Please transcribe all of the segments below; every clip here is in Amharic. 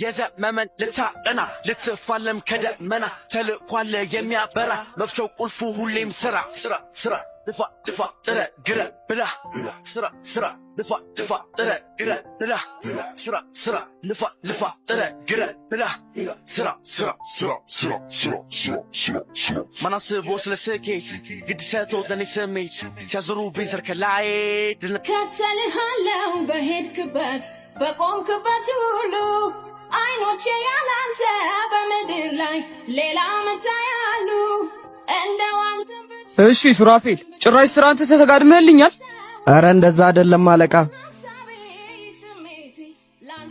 የዘመመን ልታቀና ልትፋለም ከደመና ተልኳለ የሚያበራ መፍቻው ቁልፉ ሁሌም ስራ ስራ ስራ ልፋ ልፋ ጥረ ግረ ብላ ስራ ስራ ልፋ ልፋ ጥረ ግረ ብላ ስራ ስራ ልፋ ልፋ ጥረ ግረ ብላ ስራ ስራ ስራ ስራ ስራ ስራ ስራ ስራ ማናስቦ ስለ ስኬት ግድ ሰጥቶት ለእኔ ስሜት ሲያዞሩብኝ ስር ከላይ ድል ከተልሃለው በሄድክበት በቆምክበት ሁሉ አይኖቼ ያላንተ በምድር ላይ ሌላ መቻ ያሉ እንደው አንተን ብቻ እሺ ሱራፌል፣ ጭራሽ ስራ አንተ ተጋድመህልኛል። ኧረ እንደዛ አይደለም አለቃ። ሀሳቤ ስሜቴ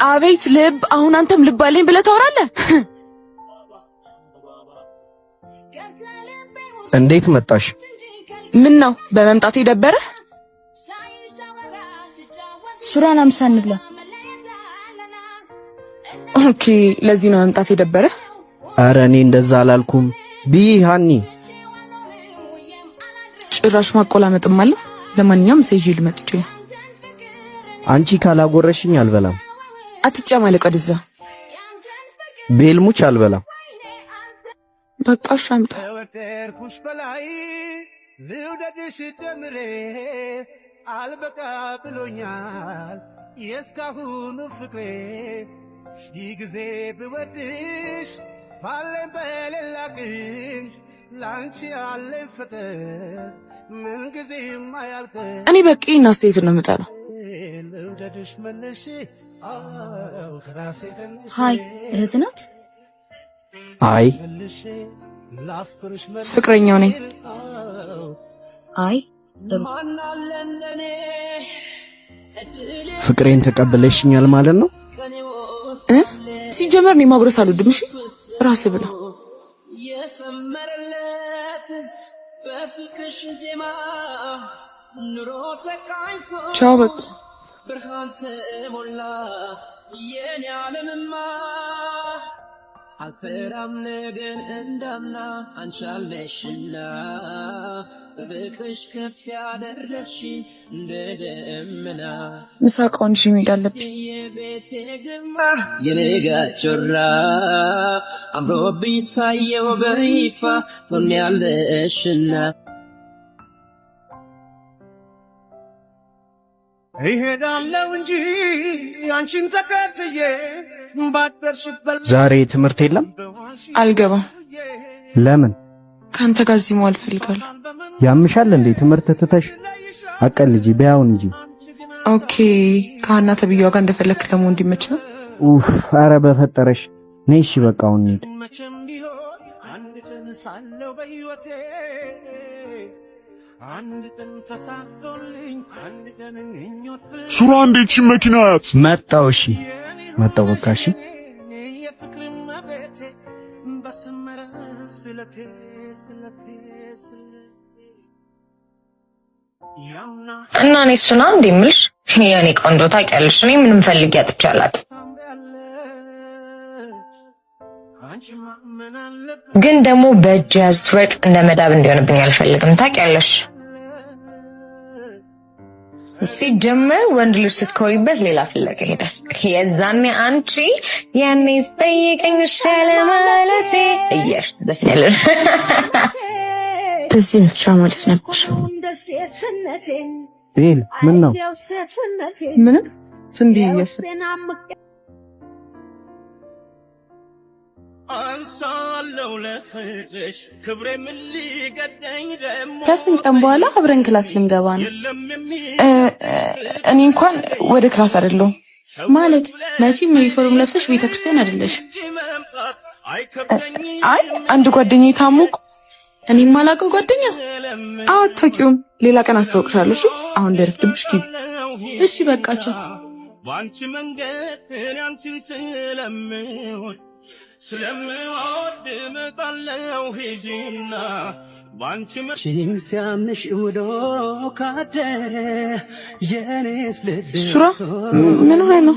አቤት ልብ! አሁን አንተም ልብ አለኝ ብለህ ታወራለህ? ገብተህ ልቤ ውስጥ እንዴት መጣሽ? እንጂ ምን ነው በመምጣቴ ደበረህ? ሳይ ሳወራ ስጫወት ሱራን አምሳ እንብላ። መለየት አለና Okay፣ ለዚህ ነው መምጣቴ ደበረህ? ኧረ እኔ እንደዛ አላልኩም። ብይ ሀኒ። ጭራሽ ማቆላመጥም አለው። ለማንኛውም ምሳ ይዤ ልመጥቼ ነው። አንቺ ካላጎረሽኝ አልበላም። አትጨማለቅ ወደዛ። ቤልሙች አልበላም። በቃ እሺ አምጣ። ከወደድኩሽ በላይ ልውደድሽ ጨምሬ አልበቃ ብሎኛል የእስካሁኑ ፍቅሬ። ሺህ ጊዜ ብወድሽ ባለኝ በሌላ ግን ላንቺ ያለኝ ፍቅር ምንጊዜም አያልቅም። እኔ በቂ እና አስተያየት ነው የምጠላው። ልውደድሽ መልሼ አዎ ከራሴ ቀንሼ Hi እህት ናት። አይ መልሼ ላፍቅርሽ መልሼ ፍቅረኛው ነኝ። አዎ አይ ጥሩ። ፍቅሬን ተቀብለሽኛል ማለት ነው? እ ሲጀመር እኔ ማጉረስ አልወድም። እሺ ራስህ ብላ። ቻው በቃ። አልፈራም ነገን እንዳምና አንቻለሽና በፍቅርሽ ከፍ ያደረግሽ እንደ ደመና ምሳቃውን ይዤ መሄድ አለብኝ። የቤቴ ግርማ የንጋት ጮራ አምሮብኝ ሳየው በይፋ ሆኛለሽና እሄዳለሁ እንጂ አንቺን ተከትዬ ባደርሽበት ዛሬ ትምህርት የለም? አልገባም። ለምን? ከአንተ ጋር እዚህ መዋል እፈልጋለሁ። ያምሻል እንዴ? ትምህርት ትተሽ አቀልጂ በያውን እንጂ። Okay፣ ከሀና ተብዬዋ ጋር እንደፈለክ ለመሆን እንዲመች ነው። ኡፍ፣ ኧረ በፈጠረሽ ነይ። እሺ በቃ አሁን እንሂድ። መቼም ቢሆን አንድ ቀን ሳለው በሕይወቴ አንድ ቀን ተሳክቶልኝ አንድ ቀን ምኞት ሱራ እንዴት ሺ መኪና አያት መጣው። እሺ መጣው። በቃ እሺ። የፍቅር መቤቴ በሰመረ ስለቴ ስለቴ ስለቴ ያምና እና እኔ እሱና እንዴ የምልሽ የኔ ቆንጆ ታውቂያለሽ፣ እኔ ምንም ፈልጌ አጥቼ አላውቅም። ታምሪያለሽ አንቺማ ምን አለበት ግን ደግሞ በእጅ የያዙት ወርቅ እንደ መዳብ እንዲሆንብኝ አልፈልግም። ታውቂያለሽ፣ ሲጀመር ወንድ ልጅ ስትኮሪበት ሌላ ፍለጋ ይሄዳል። የዛኔ አንቺ ያኔ ስጠይቀኝ ይሻለ ማለቴ እያልሽ ትዘፍኛለሽ። በዚህ መፍቻ ማለት ነበር። ቤል ምን ነው? ምንም ዝም ብዬ እያሰብኩ አንሳለው ለፍቅርሽ ክብሬ ምን ሊገደኝ ደግሞ ከስንት ቀን በኋላ አብረን class ልንገባ ነው። የለም የሚል እኔ እንኳን ወደ class አይደለሁም። ማለት መቼም ዩኒፎርም ለብሰሽ ቤተክርስቲያን አይደለሽ። እንጂ መምጣት አይከብደኝም። አይ አንድ ጓደኛዬ ታሞ እኮ። እኔ የማላውቀው ጓደኛ? አዎ አታውቂውም። ሌላ ቀን አስተዋውቅሻለሁ። እሺ አሁን ደርፍድብሽ ግቢ። እሺ በቃቸው። በአንቺ መንገድ እኔ አንቺን ስለምወድ ስለምወድ እመጣለሁ ሂጂና በአንቺ ሲያምንሽ ውሎ ካደረ የኔስ ልብ ሱራ ምን ሆነ ነው?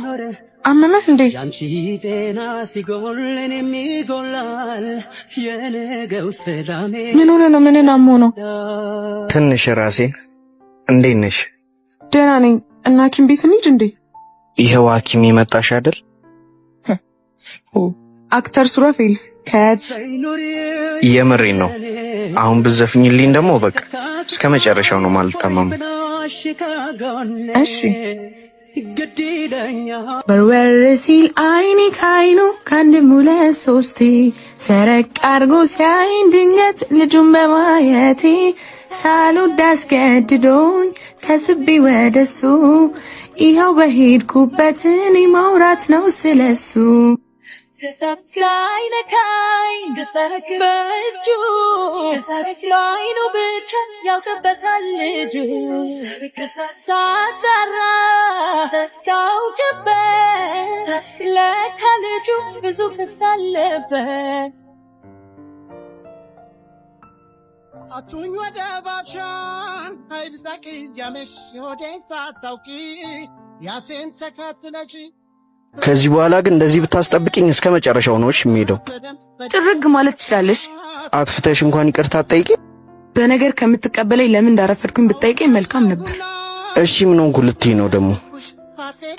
አመመህ እንዴ? ያንቺ ጤና ሲጎል እኔም ይጎላል የነገው ሰላሜ። ምን ሆነ ነው? ምንን አሞ ነው? ትንሽ ራሴን። እንዴት ነሽ? ደህና ነኝ። እና ሐኪም ቤት እንሂድ እንዴ? ይኸው ሐኪም የመጣሽ አይደል? Actor ሱራፌል cut። የምሬን ነው። አሁን ብትዘፍኝልኝ ደግሞ በቃ እስከ መጨረሻው ነው ማልታመም። እሺ በርበር ሲል አይኔ ካይኑ ከአንድም ሁለት ሶስቴ ሰረቅ አርጎ ሲያይን ድንገት ልጁን በማየቴ ሳልወድ አስገድዶኝ ተስቤ ወደሱ ይኸው በሄድኩበት እኔ ማውራት ነው ስለሱ። ሳይነካኝ ተሰረክ በእጁ በአይኑ ብቻ ያውቅበታል ልጁ ሳጣራ ሳውቅበት ለካ ልጁ ብዙ ክስ አለበት። አቱኝ ወደ ባብሻ አይብዛ ቅያሜሽ የሆዴን ሳታውቂ ያፌን ተከትለሽ ከዚህ በኋላ ግን እንደዚህ ብታስጠብቂኝ እስከ መጨረሻው ነው እሺ የሚሄደው። ጥርግ ማለት ትችላለሽ። አጥፍተሽ እንኳን ይቅርታ አትጠይቂ። በነገር ከምትቀበለኝ ለምን እንዳረፈድኩኝ ብትጠይቀኝ መልካም ነበር። እሺ ምን ሆንኩ ልትይ ነው ደግሞ?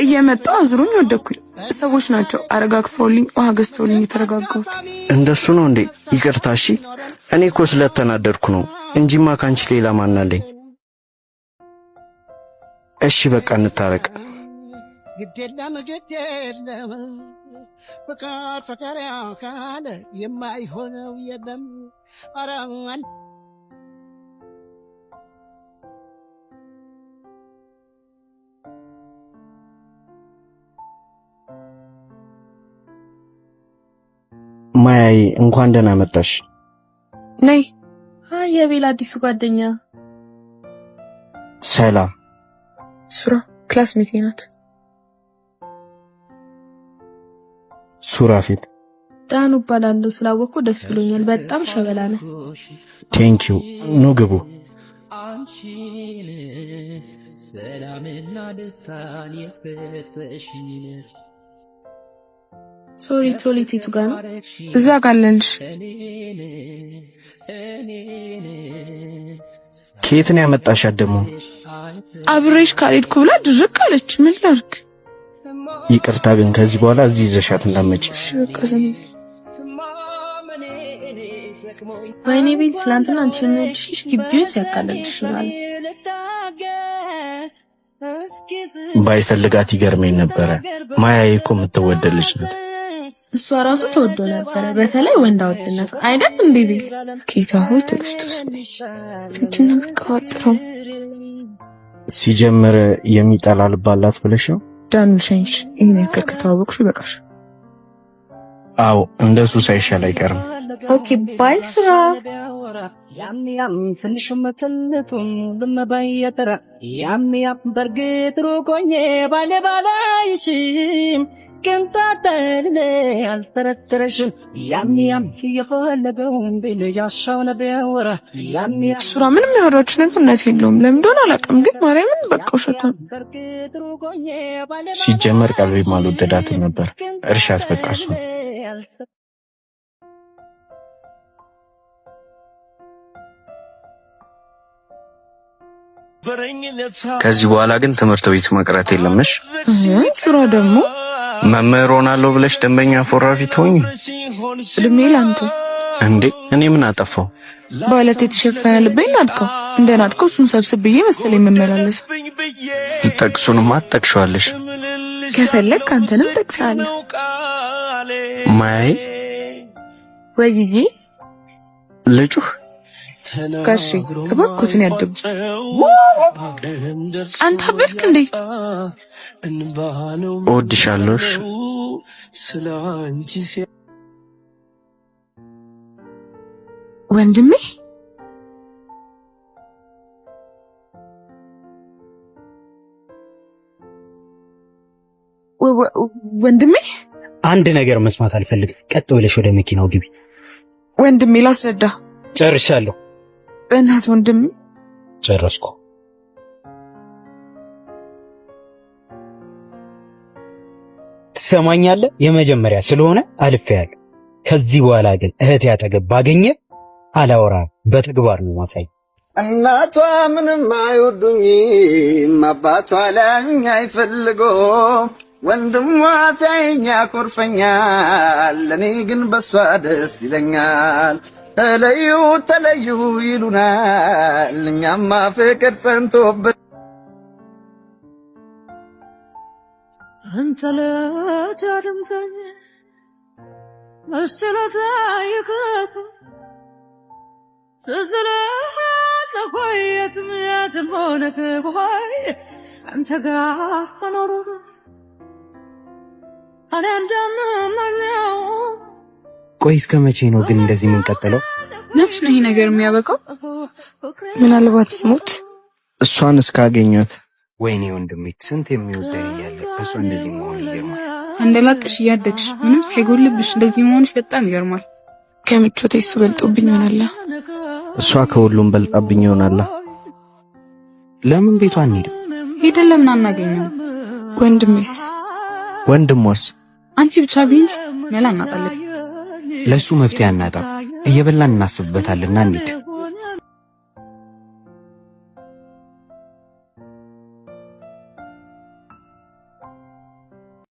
እየመጣሁ አዙሩኝ ወደኩኝ። ሰዎች ናቸው አረጋግፈውልኝ ውሃ ገዝተውልኝ የተረጋጋሁት። እንደሱ ነው እንዴ? ይቅርታ እሺ። እኔ እኮ ስለተናደድኩ ነው እንጂማ ካንቺ ሌላ ማን አለኝ? እሺ በቃ እንታረቅ። ግድ የለም ግድ የለም ፍቅር ፍቅር ያውቃል የማይሆነው የለም። ኧረ ማያዬ እንኳን ደህና መጣሽ። ነይ። Hi የቤል አዲሱ ጓደኛ። ሰላም። ሱራ classmate ኤ ናት። ሱራፌል። ዳኑ እባላለሁ። ስላወቅኩ ደስ ብሎኛል። በጣም ሸበላ ነህ። Thank you። ኑ ግቡ። አንቺን ሰላምና ደስታን የሰጠሽኝ Sorry toilet የቱ ጋር ነው? እዛ ጋር አለልሽ። ከየት ነው ያመጣሻት ደግሞ? አብሬሽ ካልሄድኩ ብላ ድርቅ አለች። ምን ላድርግ? ይቅርታ ግን ከዚህ በኋላ እዚህ ይዘሻት እንዳትመጪ። እሺ በቃ ዝም በይ። ወይኔ ቤል ትላንትና አንቺን የሚወድሽ ልጅ ግቢውን ሲያቃልልሽ ይኖራል። ባይፈልጋት ይገርመኝ ነበረ። ማያዬ እኮ የምትወደድ ልጅ ናት። እሷ ራሱ ተወዶ ነበረ። በተለይ ወንድ አወድነቱ አይደል እንዴ ቤል? ጌታ ሆይ ትዕግስት ውስጥ ምንድን ነው የምትቀባጥረው? ሲጀምር የሚጠላ ልብ አላት ብለሽ ነው? ዳኑ ልሸኝሽ። ይህን ያክል ከተዋወቅሽ ይበቃሽ። አዎ እንደሱ ሳይሻል አይቀርም። Okay bye ሱራ። ያም ያም ትንሹም ትልቁም ሁሉም በየተራ ያም ያም በርግጥ ሩቅ ሆኜ ባለ ባላይሽም ቅንጣት እኔ አልጠረጠረሽም። ያም ያም የፈለገውን ቢል ያሻውን ቢያወራ ያም ያም ሱራ ምንም ያወራችሁ ነገር እውነት የለውም። ለምን እንደሆነ አላውቅም፣ ግን ማርያምን በቃ ውሸቷ ነው። በርግጥ ሩቅ ሆኜ ባለ ሲጀመር ቀልቤም አልወደዳትም ነበር። እርሻት በቃ እሱ ከዚህ በኋላ ግን ትምህርት ቤት መቅረት የለምሽ። ሱራ ደግሞ መምህር ሆናለሁ ብለሽ ደንበኛ ፎራፊ ትሆኝ እድሜ ላንተ እንዴ? እኔ ምን አጠፋው? በአለት የተሸፈነ ልቤን ናድከው። እንደ ናድከው እሱን ሰብስብ ብዬ መሰለኝ የምመላለሰው። ጠቅሱንማ ትጠቅሺዋለሽ። ከፈለግ አንተንም ጠቅሳለሁ። ማያዬ ወይዬ ልጩህ ጋሼ እባክዎትን ያድቡ። አንተ አበድክ እንዴ? እወድሻለሁ። እሺ? ወንድሜ ወንድሜ አንድ ነገር መስማት አልፈልግም። ቀጥ ብለሽ ወደ መኪናው ግቢ። ወንድሜ ላስረዳ። ጨርሻለሁ። በእናትህ ወንድሜ ጨረስኩ። ትሰማኛለህ? የመጀመሪያ ስለሆነ አልፌያለሁ። ከዚህ በኋላ ግን እህቴ አጠገብ ባገኘ አላወራም፣ በተግባር ነው ማሳይ። እናቷ ምንም አይወዱኝም፣ አባቷ ሊያዩኝ አይፈልጉም። ወንድሟ ሲያየኝ ያኮርፈኛል፣ እኔ ግን በሷ ደስ ይለኛል። ተለዩ ተለዩ ይሉናል፣ እኛማ ፍቅር ጸንቶበት። አንተ ልጅ አድምጠኝ እስቲ ልጠይቅህ፣ ትዝ ይልሃል ወይ የትም የትም ሆነህ ቆይ አንተ ጋር መኖሩ እኔ እንደምመኘው? ቆይ እስከ መቼ ነው ግን እንደዚህ የምንቀጥለው? መች ነው ይሄ ነገር የሚያበቃው? ምናልባት ስሞት እሷን እስካገኛት። ወይኔ ወንድሜ፣ ስንት የሚወደኝ እያለ እሷ እንደዚህ መሆን ይገርማል። አንደላቅሽ እያደግሽ ምንም ሳይጎልብሽ እንደዚህ መሆንሽ በጣም ይገርማል። ከምቾቴ እሱ በልጦብኝ ይሆናላ። እሷ ከሁሉም በልጣብኝ ይሆናላ። ለምን ቤቷ አንሄድም? ሄደን ለምን አናገኘውም? ወንድሜስ? ወንድሟስ? አንቺ ብቻ ቢንጅ መላ እናጣለን። ለእሱ መፍትሄ አናጣም። እየበላን እናስብበታልና እንሂድ።